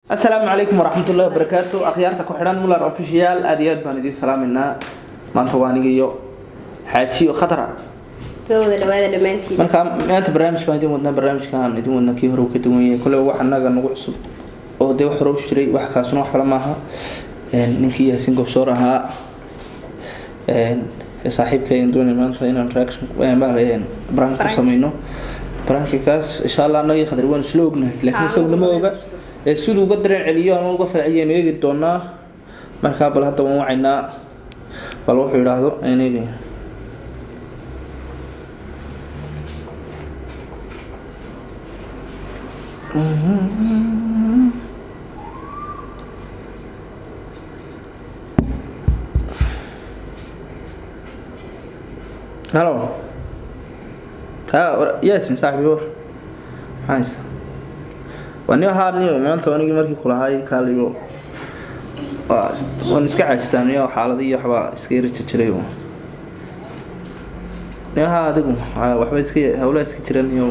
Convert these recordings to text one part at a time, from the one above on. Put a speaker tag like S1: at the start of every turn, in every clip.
S1: Asalaamu calaykum waraxmatullahi wabarakaatu. Akhyaarta ku xidhan Muller Official, aad iyo aad baan idiin salaaminaa. Maanta waa aniga iyo Xaajiyo Khadra.
S2: Soo wada dhawaada dhammaantiin.
S1: Marka maanta barnaamij baan idin wadnaa. Barnaamijkan idin wadnaa kii hore uu ka duwan yahay. Kole wax annaga nagu cusub oo dee wax hore u jiray, wax kaasuna wax kale maaha. Ninkii Yaasiin Gobsoor ahaa ee saaxiibkaygan doonay maanta inaan reaction prank ku sameyno. Prank-ikaas insha Allah annagii Khadri waan isla ognahay, laakiin isagu lama oga. Ee siduu uga dareen celiyo ama uga falceliyaynu eegi doonaa. Markaa bal hadda waan wacaynaa, bal wuxuu yidhaahdo ayaan eegaya. Halo, ha Yaasin, saaxibi, war maxaa haysaa? Waa nin haa niyo maanta anigii markii kulahay kaaliyo waa waan iska caajistaa niyo, xaalado iyo waxbaa iska yara jirjiray. Niyo haa, adigu waxba iska hawlaha iska jira niyo.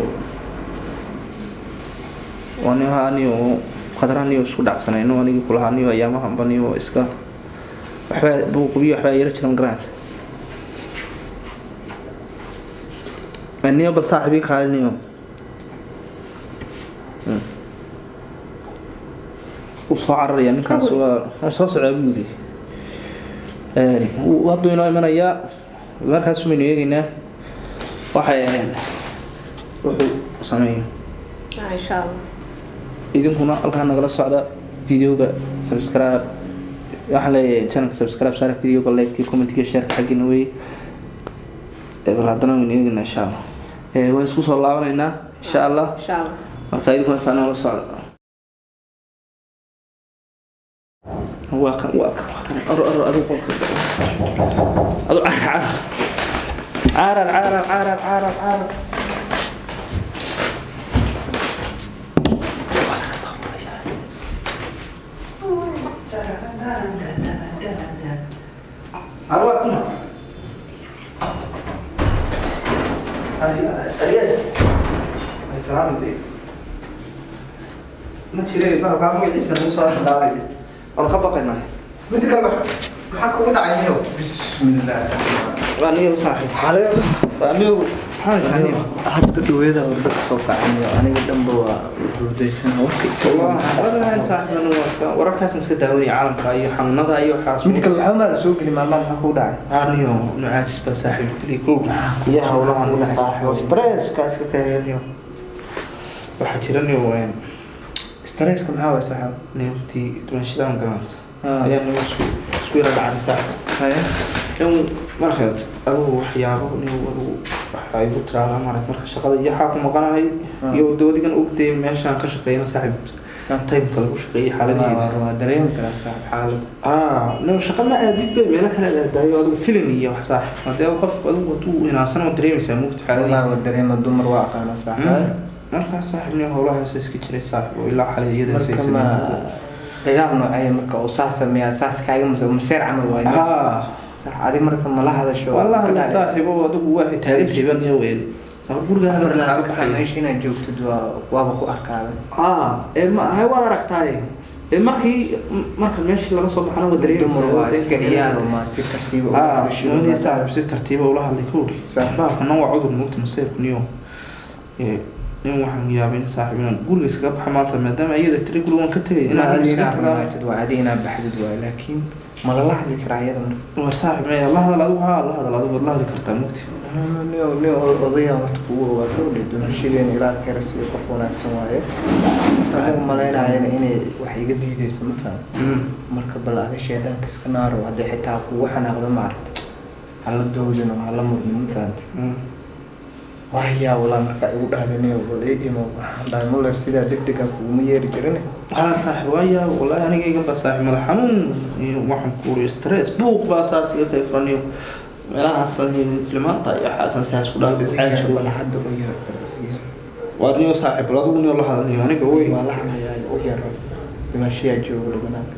S1: Waa niyo haa niyo, Khadra niyo isku dhacsanayno anigii kulahaa niyo, ayaamahanba niyo iska waxbaa buuqbiyo, waxbaa yara jira, ma garanaysa niyo. Bal saaxibii kaali niyo, wuu soo cararaya ninkaas, waa soo socdaa buu yidhi. Hadduu inoo imanayaa, markaas baynu eegaynaa waxay wuxuu sameeyo.
S2: Insha Allah.
S1: Idinkuna halkaa nagala socda, videoga subscribe, waxaan leeyahay channelka subscribe saara, videoga like, commentiga, shareka xaggiina wey. Bal haddana waynu eegaynaa insha Allah. Waan isku soo laabanaynaa insha Allah.
S2: Insha Allah.
S1: Marka idinkuna saa noola socda. Waa kan, waa kan, waa kan. Oro oro, adigu qolka adu, carar carar carar carar carar carar. Waa laga soo furayaa. Arwaa kuma Arias ay salaamintay ma jiray bahalkaa magaciisa nagu soo qaaday, waanu ka baqaynaa.
S3: Mid kale maxaa kugu dhacay niyow? Bismillah.
S1: Waa niyo saaxiib,
S3: xaalada
S1: waa niyo, maxaa haysaa niyo?
S3: Hadda dhaweeda hurdo ka soo kacay, aniga dhanba waa hurdaysan warka.
S1: Wallahi saaxiib, anigu waa iska wararkaasaan iska daawanaya, caalamka iyo xanuunada iyo waxaas.
S3: Mid kale waxba maada soo geli maalmaha, maxaa kugu dhacay?
S1: Haa niyo, nucaajis baa saaxiib dilay kow iyo hawlahan niyo saaxiib, stresska iska kaheeliyo waxaa jira niyo.
S3: Stresska maxaa waay, saaxiib?
S1: Niyobtii dumanshidahan garanaysa ayaa niyo isku yara dhacay saaxiib.
S3: Haye.
S1: In marka adigu waxyaabo niyo, adigu waxaa igu tiraahdaa maaragt marka shaqada iyo waxaa ku maqanahay iyo dawadigan ogtay meeshaan ka shaqeeyna saaxiib, timeka lagu shaqeeyay xaaladihiida.
S3: Waa dareemi karaa saaxiib xaalad.
S1: No shaqa ma aadid bay, meelo kale aadaayo adigu filin iyo wax saaxiib. Hadee qof adigu hadduu inaasan waa dareemaysaa mugta
S3: wallahi
S1: xaaladihiisa.
S3: Waa dareema, dumar waa aqaana saaxiib.
S1: Markaa saaxiib niyo howlahaas iska jiray saaxiib, oo ilaa xalay iyada
S3: Marka ma dagaal noocee marka oo saas sameeyaa, saas kaaga maseer camal waayo?
S1: Haa.
S3: Sax, adi marka ma la hadasho?
S1: Wallahi la saaxiib, oo adigu waxay taagan tahay niyo weyn guriga hadal
S3: 24
S1: kaaga
S3: saac
S1: baxay.
S3: Meesha inaad joogtid waa waaba ku arkaada.
S1: Aa ee ma hay, waad aragtaaye ee markii marka meeshii laga soo baxana waa dareemaysaa.
S3: Dumar waa iska ciyaar, ma si tartiib ah ula hadasho.
S1: Niyo saaxiib, si tartiiba ula hadlay kowdhi.
S3: Sax.
S1: Bahalkana waa cudur mugta maseerku niyo. Nin waxaan yaabay in saaxiib inaan guriga iskaga baxa maanta, maadaama iyada tiri guriga waan ka tegay,
S3: Ma
S1: inaan
S3: adi
S1: iskaga
S3: inaad
S1: tagaa.
S3: maqnaatid waa adi inaad baxdid waay, laakiin ma lala hadli karaa iyada marka?
S1: War saaxiib maya, la hadal adigu, haa la hadal adigu, waad la hadli kartaa mugti.
S3: Nin odaya horta kugu ogaa kowdhi, doonashadeena ilaa khayr siiyo, qof wanaagsan waaye. Anigu malaynayana inay wax iga diideyso, ma faham. Marka bal adi shaydaanka iska naaro, haddii xitaa kugu xanaaqdo maaragta hala doodin oo hala murmin, ma fahamta? Wahyaa walaa, markaa igu dhahdaniyo bal ii imo, waxaan dhahay Muller sidaa degdega kuguma yeeri jirin.
S1: Haa saaxiib, waaya wallahi aniga igan baa saaxiib madax xanuun iyo waxaan ku uri stress buuq baa saas iga kayfaniyo, meelahaas filmaanta iyo waxaasan saas ku dhaafay
S3: Bal
S1: xaajo.
S3: Hadda u yeer, bal u yeer.
S1: Waa niyo saaxiib, bal adigu niyo la hadalniyo aniga way.
S3: Waa la hadlayaa, u yeer horta, dimashiyaa jooga banaanka.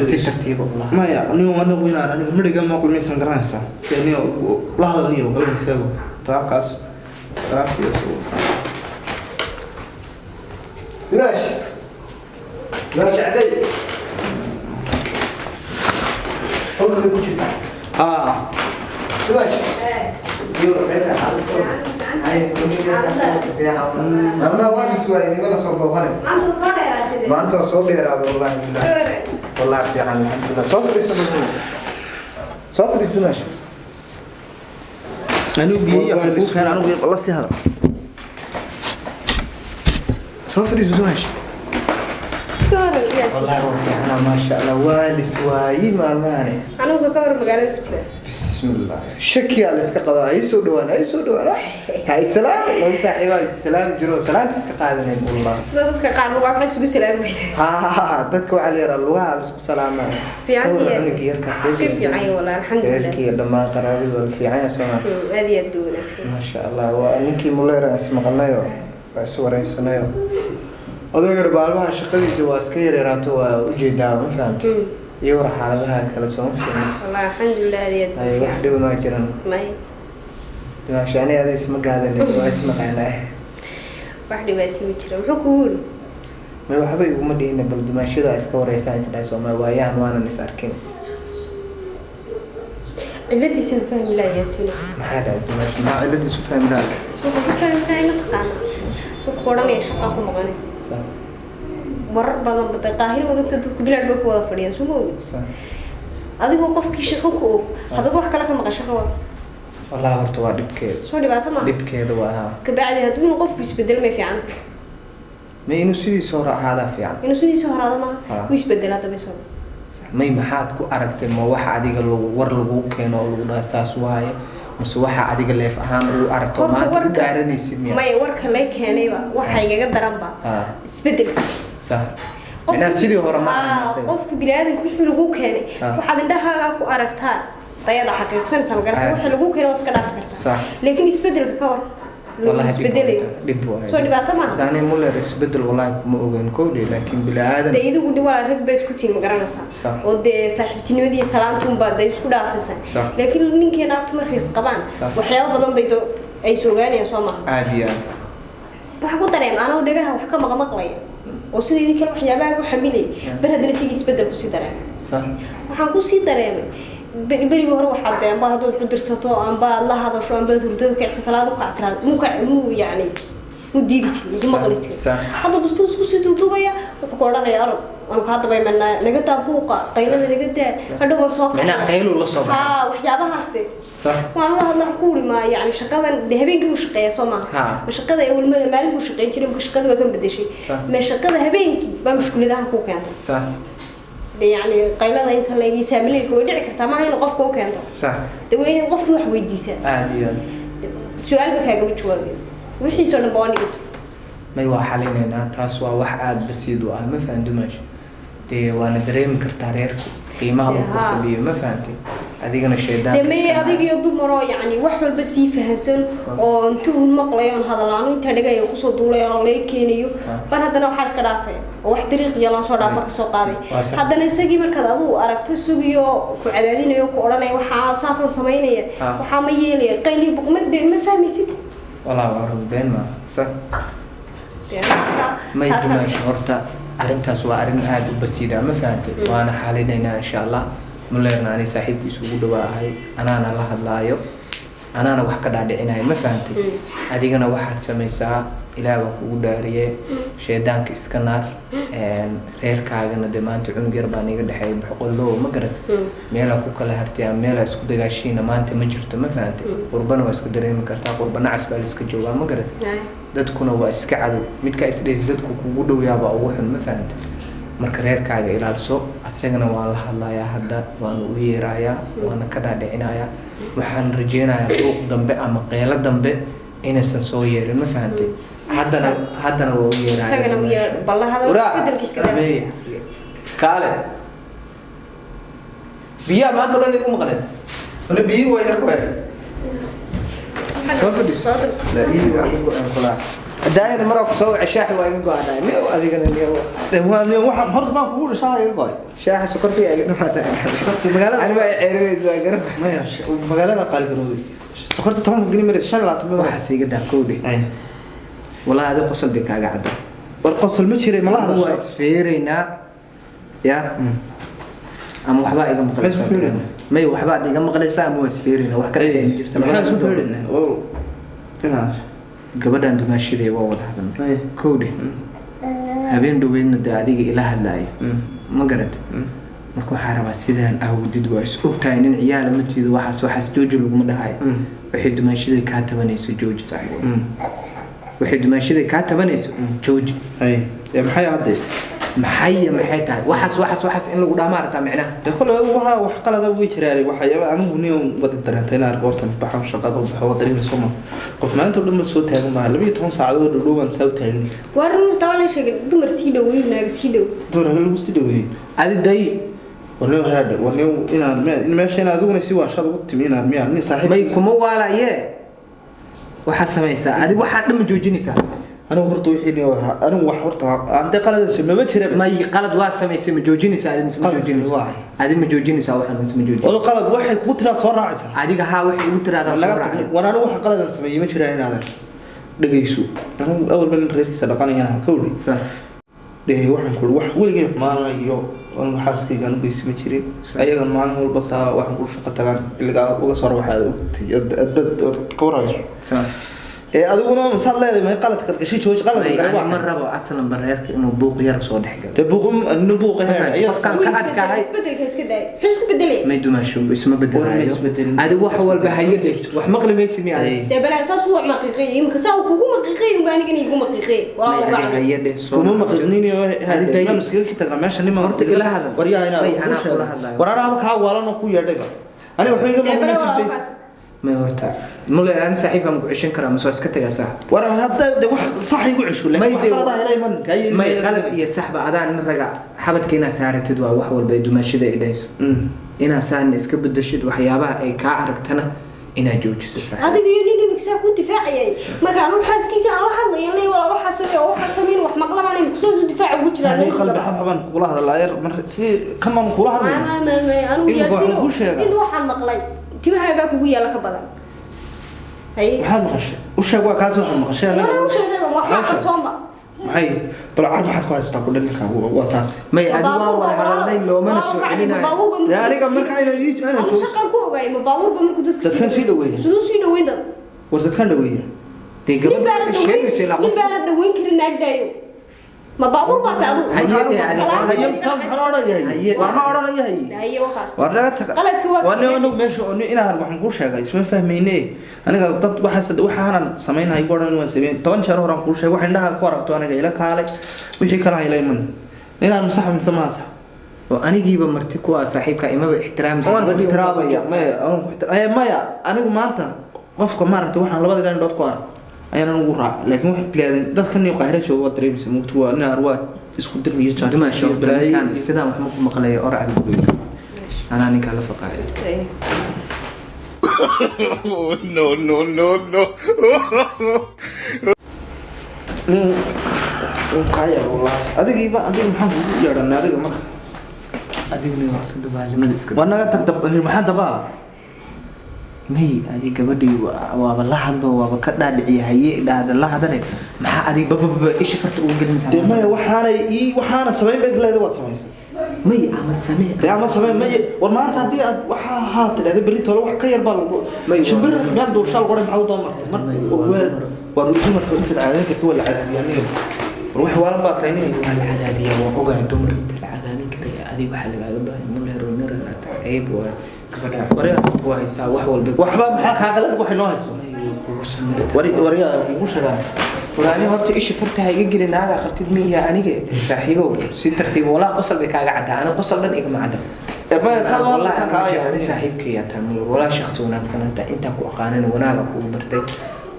S3: Si tartiiba ula hadal.
S1: Maya niyo, anigu inaan anigu midhiga maqli maysan garanaysaa. Dee niyo la hadal niyo galanaysaadu taakaas alaabtii.
S3: Dimaash, Dimaash caday, qolka bay ku jirtaa.
S1: Haa.
S3: Dimaash. Maalmaha waan is waayay, nimana soo booqanay.
S2: Maanta waad soo dheeraatay.
S3: Maanta waa soo dheeraada, wallahi billahi. Wallahi fiican, alxamdulillah. Soo fadhiiso, Madina. Soo fadhiiso, Dimaash.
S1: Anigu biyo iyo kuu keen, anigu la sii hadal.
S3: Soo fadhiiso, Dimaash.
S2: Ka waran, Yaasiin?
S3: Wallahi waa fiicana, maasha Allah, waa lis waayey maalmahani.
S2: Anigu ka waran magaalada ku jira?
S3: Bismillah, shakiyaa la iska qabaa. Ay soo dhawaan, ay soo dhawaan, hay salaam. Laba saaxiibaa salaam jiro, salaanta iska qaadanayn, wallah.
S2: Sida dadka qaar lugaa waxay isugu salaamaysa.
S3: Ha ha ha, dadka waxaa la yidhaha lugaha la isku salaamaa.
S2: Fiican.
S3: Ka waran?
S2: Yaasiin.
S3: Cunugii yarkaas?
S2: Iska fiican yahay, wallahi, alxamdulillah.
S3: Reerkii iyo dhammaan qaraabadu waa la fiican yahay, soo maa?
S2: Aad iyo aad buu wanaagsan.
S3: Maasha Allah. Waa ninkii muleera is maqalnayo, waa is wareysanayo. Odaygana maalmaha shaqadiisa waa iska yaryaraato, waa ujeedaa, ma fahamta? Iyo war xaaladaha kale sooma fiicna?
S2: Wallahi alxamdulillah, aad iyo aad buu
S3: Ay, wax
S2: fiican.
S3: dhiba maa jiran?
S2: May.
S3: Dimaasha, ani ada isma gaadanin, waa isnaqaanaa.
S2: Wax dhibaato ma jiro. Muxuu kugu yidhi?
S3: May, waxba iguma dhihina. Bal dimaashada iska wareysaan, is dhahay sooma, waayahan waanan is arkin.
S2: Ciladiisaan fahmi lahaa, Yaasiin.
S3: Maxaa dhahay, dimaasha? Maxaa ciladiisu fahmi lahaa?
S2: Wuxuu ku fahmi lahaa, mataqaanaa, wuxuu ku odhanaya shaqaa ku maqanay. Warar badan baday qaahir wadagta, dadku bilaad bay ku wada fadhiyaan, soo ma ogid? Adigoo qofkii shaqo ku og, haddaad wax kale ka maqan, shaqo waa
S3: Wallahi horta waa dhibkeeda.
S2: Soo dhibaato maaha?
S3: Dhibkeeda waa, haa.
S2: Kabacdi hadduu inuu qofku isbedelo may fiican tahay?
S3: May, inuu sidiisa hore ahaadaa fiican.
S2: Inuu sidiisa horaado maaha.
S3: Ah.
S2: Wuu isbedela hadda bayso.
S3: May, maxaad ku aragtay? Ma waxa adiga lagu war lagu keeno oo lagu dhaha saas waaye, mase waxa adiga leef ahaan ugu aragto
S2: Horta
S3: maanta ku
S2: warka
S3: dhaaranaysid miya?
S2: Maya, warka lay keenayba waxa igaga daranba isbedelka.
S3: Sax, macnaha sidii hore ma ahan asaga.
S2: Qofka biniaadanka wixii lagu keenay, waxaad indhahaaga ku aragtaa dayada xaqiiqsanaysa, ma garasa? Waxa lagu keenay waad iska dhaafi kartaa, laakiin isbedelka ka hor lagu
S3: Wallahi dhib
S2: isbedelayo.
S3: waa, dhib waaye.
S2: Soo dhibaato maaha?
S3: Ani muller isbedel wallahi kuma ogeyn kowdhi, laakiin bini aadan.
S2: Dee idigu dhi walaa rag bay isku tihiin, ma garanaysaa? Oo dee saaxiibtinimadii salaantuunbaa dee isku dhaafaysaa. Laakiin ninkii naagtu markay isqabaan, waxyaabo badan bay ay soogaanayaan, soo maaha?
S3: Aad iyo aad.
S2: Waxaa ku dareem anoo dhagaha wax ka maqmaqlaya oo sida idin kale waxyaabaha ku xamilay, bar haddana isigii isbedel kusii dareemay. Waxaan kusii dareemay berigii hore waxaad dee amba haddaad xudirsato, amba aad la hadasho, amba aad hurdada kacisa, salaad u kac tiraado, muu kac muu yacni muu diidi jirin, muu maqli jirin. Hadda bustuu isku sii duuduubaya, wuxuu ku odhanaya orod waanu kaa dabaymanaa, naga daa buuqa, qaylada naga daa, hadhow waan soo
S3: Macnaha qayluu la soo baxay.
S2: Haa, waxyaabahaas de. Waan la hadla, waxaan ku uri ma yacni shaqadan de habeenkii buu shaqeeya, soo maaha? Ma shaqada awalmada maalin buu shaqeyn jiray, marka shaqada waa kan bedeshay. Ma shaqada habeenkii baa mushkuladaha ku keentay? De yacni qaylada inta la saamileylka way dhici kartaa, maaha inuu qofka u keento. De waa inaad qofki wax weydiisaa.
S3: Aad iyo aad.
S2: Su-aal ba kaagama jawaabayo, wixiisoo dhan ba waa dhigto.
S3: May, waa xalinaynaa taas, waa wax aada basiid u ah, ma fahan dumaash? Dee waana dareemi kartaa reerku qiimaha uu ku fadhiyo, ma fahantay? Adigana shaydaan.
S2: Dee may, adigiyo dumaroo yacni wax walba sii fahansan oo intuu maqlayo oon hadalaano intaa dhagayo kusoo duulayo oo laga keenayo, ban haddana waxaa iska dhaafaya oo wax dariiq iyo laan soo dhaafa kasoo qaaday.
S3: Waa sax.
S2: Haddana isagii markaad adigu aragto isagiyo ku cadaadinayo, ku odhanaya waxaa saasaan samaynaya, waxaa ma yeelaya, qayli buqmad, dee ma fahmaysid.
S3: Walaa waa run, been maaha, sax.
S2: Dee marka
S3: May, dumaash, horta arrintaas waa arrin aada u basiida, ma fahantay? Waana xalinaynaa insha Allah. Muleerna ani saaxiibkiisa ugu dhawaa ahay, anaana la hadlaayo, anaana wax ka dhaadhicinayo, ma fahantay? Adigana waxaad samaysaa, Ilaah baan kugu dhaariye, shaydaanka iska naar. Reerkaagana dee maanta cunug yar baa niga dhexeeya, boqollow, ma garat? Meelaa ku kala hartay ama meelaa isku dagaashiina maanta ma jirto, ma fahantay? Qurbana waa iska dareemi kartaa, qurba nacas baa la iska joogaa, ma garat? Dadkuna waa iska cadow, midkaa isdhaysa dadku kugu dhowyaabaa ugu xun, ma fahantay? Marka reerkaaga ilaalso. Asagana waan la hadlayaa hadda, waana u yeerayaa, waana ka dhaadhicinayaa. Waxaan rajeynayaa buuq dambe ama qeelo dambe inaysan soo yeerin, ma fahantay? Haddana waa u yeeraya.
S2: Isagana u yeer, bal la hadal,
S3: Waraa,
S2: isbedelka iska daa.
S3: Ameeya. Kaale biyaha maanta o dhan igu maqleen. Ana biyi waa iga go'een. Soo fadhiiso. La ii waa iga go'een kulaa. Daayir maraa ku soo wacay, shaaxi waa iga go'anay. Niyow adigana niyow.
S1: Waxa horta baan kugu dhishaa iga go'ay.
S3: Shaaxa sokorta iga dhamaatay.
S1: Sokorta magaalada
S3: Ani waa ceerinaysaa garab.
S1: Maya, magaalada qaali garowday. Sokorta 10 gini maray, 25 bay.
S3: Waxaas iga daa kowdhe.
S1: Ay.
S3: Wallahi adiga qosol bay kaaga cadda.
S1: War qosol ma jiray, ma la
S3: Waa
S1: hadashay?
S3: Isfiiraynaa ya, ama waxbaa iga maqlaysaa?
S1: Maxay isku fiirinaa?
S3: May, waxbaad iga maqlaysaa ama waa isfiiraynaa, wax kale ma jirto.
S1: Maxaan isku fiirinaa oo inaad
S3: Gabadhan dumaashiday waa wada hadalnay.
S1: Ay.
S3: Kowdhe, habeen dhoweydna dee adiga ila hadlaayo, ma garata? Marka waxaa rabaa sidaan aawdid, waa is ogtahay nin ciyaala ma tiido, waxaas jooji laguma dhahayo. Waxay dumaashiday kaa tabanayso jooji, saaxiib. Waxay dumaashiday kaa tabanayso jooji.
S1: Ay, ee maxay hadde?
S3: Maxay tahay waxaas in lagu dhaama aragtaa micnaha?
S1: Dee kole waxa wax qalada way jiraan, waxyaaba anigu nin wada dareentay inaan goortan baxo, shaqada u baxo, dareemayso ma qof maanta oo dhan ma soo taagan maaha, 12 saacadood oo dhow baan saa u taagan.
S2: Waa run, taa la sheegay, dumar sii dhow iyo naag sii dhow.
S1: Dumar lagu sii dhoweeyey.
S3: Adi day.
S1: Warnin haadha, warnin inaad meesha inaad adiguna si waashaad ugu timi inaad miyaa nin saaxiib?
S3: May, kuma waalaye, waxaa samaysaa adigu, waxaa dhan ma joojinaysaa?
S1: Anigu horta wixii nin ahaa, anigu wax horta aan dee qaladaasi maba jiraba.
S3: May, qalad waa samaysay, ma joojinaysaa adi mise ma
S1: Qalad
S3: joojinaysaa?
S1: waa.
S3: Adi ma joojinaysaa waxaan mise ma joojinaysaa?
S1: Walo qalad waxay kugu tiraad soo raacaysaa.
S3: Adiga haa, waxay igu tiraahdaa soo
S1: Laga
S3: raacay.
S1: tag, war anigu wax qaladan sameeyey ma jiraan. Inaad dhegeyso, anigu awalba nin reerkiisa dhaqanaya ka wuri.
S3: Sax.
S1: Dee waxaan ku wax weligay xumaanayo anigu xaaskayga aan ugeysi ma jirin. Ayagan maalin walba saa waxaan ku shaqo tagaan xilligaa uga soo waxaad adbad ood ka warhayso.
S3: Sax.
S1: Ee adiguna masaad leedahay may qaladka gashay jooji qaladka
S3: May,
S1: gale
S3: ani
S1: waa
S3: ma rabo aslan bareerka inuu buuq yar soo dhex galo.
S1: Dee buuqum nin buuqa
S3: Qofkaan
S2: Wuu
S3: ka adkahay.
S2: Isbedelka iska daay, muxuu isku bedelay?
S3: May dumaasho, isma
S1: War ma
S3: bedelaayo.
S1: isbedelin.
S3: Adigu wax walba haye dhigto, wax maqli maysi miya adiga?
S2: Dee balaa saas uu maqiiqay imika, saa uu kugu maqiiqay unba anigana igu maqiiqay walaa
S3: May,
S2: u
S3: adiga
S2: gacmo.
S3: haye dheh soo
S1: Kuma
S3: noqo.
S1: maqiiqnini.
S3: Adi day.
S1: Maan iskaga tagaa meesha nima
S3: Horta ila hadal.
S1: Waryaha inaad
S3: May,
S1: kuu
S3: anaa
S1: sheego.
S3: kula hadlayo.
S1: War anaaba kaa waalan oo ku yeedhayba, aniga waxba iga
S2: Dee balaa
S1: maqlaysid
S2: walaa
S1: be.
S2: kaas.
S3: May, horta mule aan saaxiibka ma ku ceshan karaa mise waa iska tagaa saaxib?
S1: War hadda de wax sax igu cesho,
S3: May
S1: laakiin wax
S3: dee-
S1: qaladaha ilaa iman kaa yeeli
S3: May
S1: maayo.
S3: qalad iyo saxba adaan nin raga xabadka inaad saaratid waa wax walba ay dumaashada ay dhahayso, inaad saana iska bedeshid, waxyaabaha ay kaa aragtana inaad joojiso saaxiib.
S2: Adiga iyo nin imika saa ku difaacayay marka anu xaaskiisa aan la hadlayo lay walaa waxaa sameey oo waxaa sameyn wax maqlamaan imika saas u difaaca ugu jiraa.
S1: Aniga qalbi xabxabaan kugula hadlaaya mar si kan baan kula hadlaya.
S2: Anigu
S1: Imika waxaan
S2: yaasino
S1: kuu sheegaa.
S2: Mid waxaan maqlay timahaagaa kugu yaala ka badan haye.
S1: Maxaad maqashay? U sheeg, waa kaas waxaad maqashay anaga.
S2: Waxa u sheegay wax
S1: Maxaa u sheegay?
S2: qarsoonba.
S1: Maxay bal car maxaad ku haystaa ku dhan ninka waa taas.
S3: May, adi waa wada hadalnay, loomana soo celinayo.
S1: Dee aniga marka inay ii inaan
S2: Anu
S1: joogo
S2: shaqan ku ogaay ma baabuurba markuu dadka
S1: Dadkan sii dhaweeya.
S2: Siduu sii dhaweyn dad?
S1: War dadkan dhaweeya.
S3: Dee
S2: Nin
S3: gabadha
S2: baana
S3: waxay sheegaysa ilaa
S2: dhaweyn, nin
S3: qof
S2: baana dhaweyn karin naagdaayo, ma baabuur baa tahay adigu?
S3: Haye dee adiga-
S2: Salaam.
S1: Haye misaan maxaan odhanayahay?
S3: Haye.
S1: War ma odhanayahay?
S2: Haye wakaas.
S1: War naga taga.
S2: Qaladka waa
S1: War nin anagu meesha oo nin inaan waxaan kuu sheegay isma fahmayne. Aniga dad waxaas waxaanan samaynahay igu odhan waan sameyn 10 jeer horaan kuu sheegay, wax indhaha ku aragto aniga ila kaalay, wixii kala hayla iman inaan masax mise maasa.
S3: Oo anigiiba marti kuwa saaxiibka imaba ixtiraamisa.
S1: Waan ku ixtiraamaya, maya waan ku ixtiraamaya, maya anigu maanta qofka maaragtay waxaan labada indhood ku arag ayaan anigu raac, laakiin wax bilaadan dadkan iyo qaahira jooga waa dareemaysa mugti waa nin arwaa isku dirmiyo jaan.
S3: Dumaasho horta ninkaan sidaan wax ma ku maqlayo, oracda guriga anaa ninkaa la faqaayo.
S4: No, no, no, no.
S1: Nin kaya wallaahi adigiiba adiga maxaan kugu yeedhanay adiga marka?
S3: Adiguna horta dabaalnimada iska
S1: Waa naga tag dab maxaa dabaala?
S3: May, adi gabadhii waaba la hadlo, waaba ka dhaadhiciya, haye dhahda la hadale, maxaa adig babababa isha farta ugu gelinaysaa?
S1: Dee maya, waxaanay ii waxaana samayn bay leedahay waad samaysay.
S3: May, ama samee.
S1: Dee ama samayn maya, war maanta haddii aad waxaa haa tidhahda berri tole wax ka yar baa lagu
S3: May, waa-
S1: shimbir miyaad duushaa lagu odhan maxaa u doomartay mar
S3: May, waa
S1: weer
S3: dumar.
S1: Waa dumarka inta la cadaadin karta waa la cadaadiyaa aniga, war wax waalan baa tahay nin.
S3: Waa la cadaadiyaa, waa ogahay dumar inta la cadaadin karaya. Adiga waxaa lagaaga baahay mulero nirata ceeb waa gabadha
S1: Waryaa.
S3: ku haysaa wax walba.
S1: Waxba maxaa kaagala waxay noo hayso?
S3: May, way kugu samirta.
S1: War waryaa kugu sheegaa.
S3: Walaani horta isha farta ha iga gelin, naagaa qabtid ma iya aniga saaxiibow, si tartiib walaa qosol bay kaaga caddaa, ana qosol dhan igama cadda.
S1: Ee, maya, kan waa
S3: Wallahi
S1: kan kaa
S3: aniga
S1: yahay.
S3: Saaxiibkay yaa tahay Muller, walaa shakhsi wanaagsan hataa intaa ku aqaanana wanaaga kugu bartay,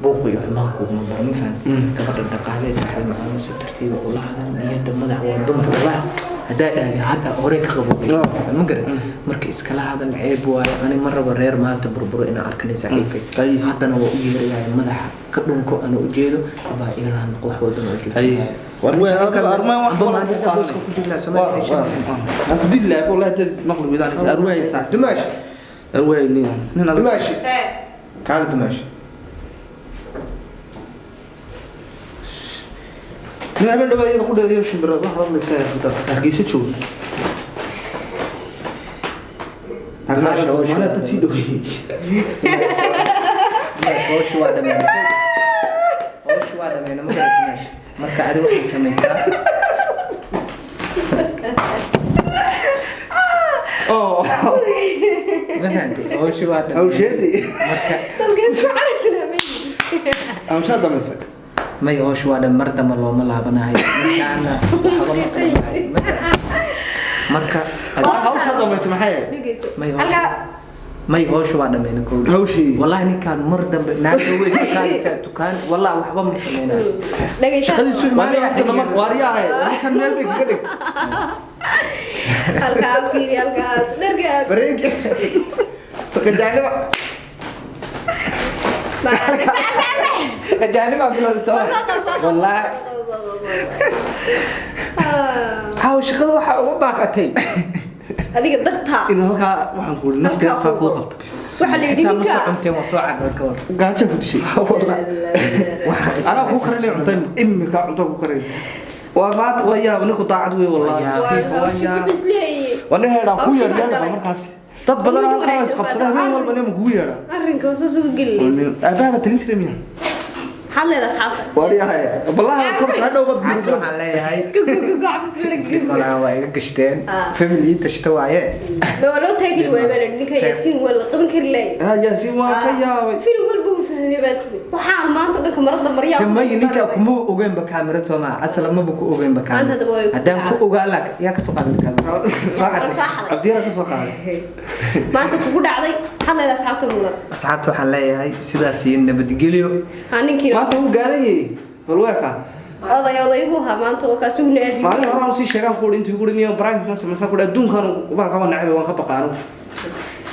S3: buuq iyo xumaan kuguma baro, ma fahan? Gabadha dhaqaalay saaxiib macaan, si tartiiba ula hadal, niyadda madax waa dumar, walaa haddaa dhahdi hadda horey ka qaboobay, ma garan? Marka iskala hadal, ceeb waayo, ani ma rabo reer maanta burburo inaan arkanay saaxiibkay.
S1: Ay.
S3: Haddana waa u yeerayaa, madaxa ka dhunko ana ujeedo abaa igala hadnoqo, wax walbana ujeedo.
S1: Haye. War way armaan wax
S3: Amba
S1: kale
S3: maanta
S1: ku qaadanay.
S3: booska ku jirnaa, Soomaaliya
S1: Waa- waan ku dili lahaa wallahi dad maqli widaan arwaay saaxiib.
S3: Dumaash.
S1: Arwaay nin nin adag.
S3: Dumaash.
S2: Ee.
S3: Kaali dumaash.
S1: Nin habeen dhawaad iyada ku dheedayo shimbiraad wax hadlaysaa hargeysa jooga. Maana dad sii dhaweeyey.
S3: Hawshu waa dhammeynay, hawshu waa dhammeynay. Ma garatay meesha marka adiga waxay samaysaa?
S1: Oo.
S3: Ma fahantay? Hawshu waa dhammeynay.
S1: Hawsheedii.
S3: Marka
S2: Dadka isku caraysnaa.
S1: Hawshaa dhamaysay.
S3: May, hawshu waa dhan, mar dambe looma laabanayo. Markaana waxba ma qabanayo. Ma fahantay? Marka
S1: War hawshaa dhamaysay maxay ahayd?
S2: Dhegeyso.
S3: May
S2: Halkaa
S3: may, hawshu waa dhammeynay kowdii.
S1: Hawshii.
S3: Wallahi ninkaan mar dambe naagta way iska qaadaysaa dukaan, wallahi waxba ma sameynayo.
S2: Dhegeyso.
S3: Shaqadiisu
S1: Waa nin horta nama waariyaahay. Ninkan meel bay kaga dhigtay.
S2: Halkaa fiiri, halkaas dharka.
S1: Bareenki. Qajaanima.
S3: Qajaanima bilowda soo. Wallahi haw shaqada waxaa uga baaqatay
S2: Adiga dartaa.
S1: In halkaa waxaan ku nafteeda saa kuu qabto.
S2: Waxaa la yidhi
S3: Xitaa ma soo
S2: ninka
S3: cunteen, waa soo carray ka war.
S1: Gaajo ku dishay.
S3: Waxaa
S1: Anaa kuu karinay cunta, imika cunta ku karinay. Waa maanta waa yaab, ninku daacad wey wallahi.
S2: Waa hawsha ku bisleeyey.
S1: Waa nin heedhaa ku
S2: Hawsha
S1: yeedh
S2: galay.
S1: Markaas. Dad badan
S2: Nin
S1: halkaa
S2: wanaagsan
S1: is qabsada
S2: baa
S1: habeen walba nin kugu yeedha.
S2: Arrinka saas u geliyay.
S1: Aabaha talin jiray miyaa?
S2: Maxaad leedahay asxaabta?
S1: Waaryahay. Wallahi korka hadhow baad
S3: Asxaabta
S1: murugan.
S3: waxaan leeyahay
S2: Gugugugugugugugug.
S3: malaha waa iga gashteen.
S2: Ah.
S3: Family ii tashta waaye.
S2: Waa loo taageli waayay baa la yidhi, ninka Yaasiin waa la qaban kari laayay.
S1: Ah, Yaasiin waa ka yaabay.
S2: Film walba uu fahmay baa sida. Waxaan maanta dhanka marada maryaa.
S3: De may, ninka kuma ogeynba kaamirad soo maaha, asla maba ku ogeynba
S2: Maanta haddaba way
S3: kaamirad.
S2: ku
S3: Haddaan ku
S2: dhacday.
S3: ogaa laa yaa ka soo qaadan kaamirad.
S1: Soo xaday.
S2: Soo xaday.
S1: Cabdiyara ka soo qaaday.
S2: Maanta kugu dhacday. Maxaad leedahay asxaabta mudan?
S3: Asxaabta waxaan leeyahay sidaas iyo nabadgelyo.
S2: Ha ninkii
S1: Maanta wuu gaadan yahay. Bal weeka.
S2: Oday oday buu ahaa maanta oo kaasi uu naari.
S1: Maalin hore aan sii sheegaan ku intii ku dhiniyo prank ma samaysan ku adduunkan baan qaba nacay, waan ka baqaano.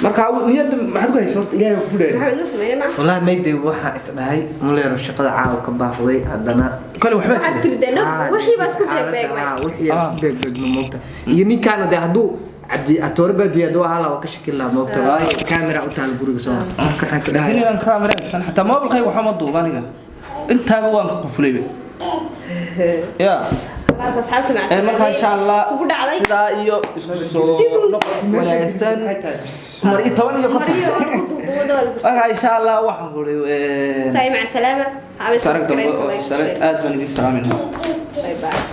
S1: Marka niyadda maxaad ku haysaa horta? Ilaahay ku dheer.
S2: Maxamed ma sameeyay ma?
S3: Wallahi mayday, waxaa is dhahay muleero shaqada caawa ka baaqday haddana.
S1: Kale waxba
S2: Waxaas
S1: jira.
S2: tiri dee, no, wixii baa isku beegbeegmay.
S3: Wixii baa isku beegbeegmay moogta. Iyo ninkaana dee hadduu Cabdi Atoore Baadiye hadduu ahaa lahaa waa ka shaki lahaa moogta, waayo kaamera u taal guriga soo marka waxaan is
S1: Laakiin
S3: dhahay
S1: inaan kaamera haysan xataa moobilkayga waxba ma duuba aniga. Intaaba waan ka qufulay. Ya.
S2: Khalaas asxaabta maca
S1: Ee marka insha Allah
S2: kugu dhacday.
S1: Sidaa iyo isku soo noqod wanaagsan. Mar iyo toban iyo konton.
S2: Mariyo oo ku duuduwada waa la farsa.
S1: Marka insha Allah waxaan ku
S2: Saay maca salaama. Asxaabi
S1: sarag dambe
S2: subscribe,
S1: oo
S2: like,
S1: sare
S2: share.
S1: aad baan idin salaaminaa.
S2: Bye bye.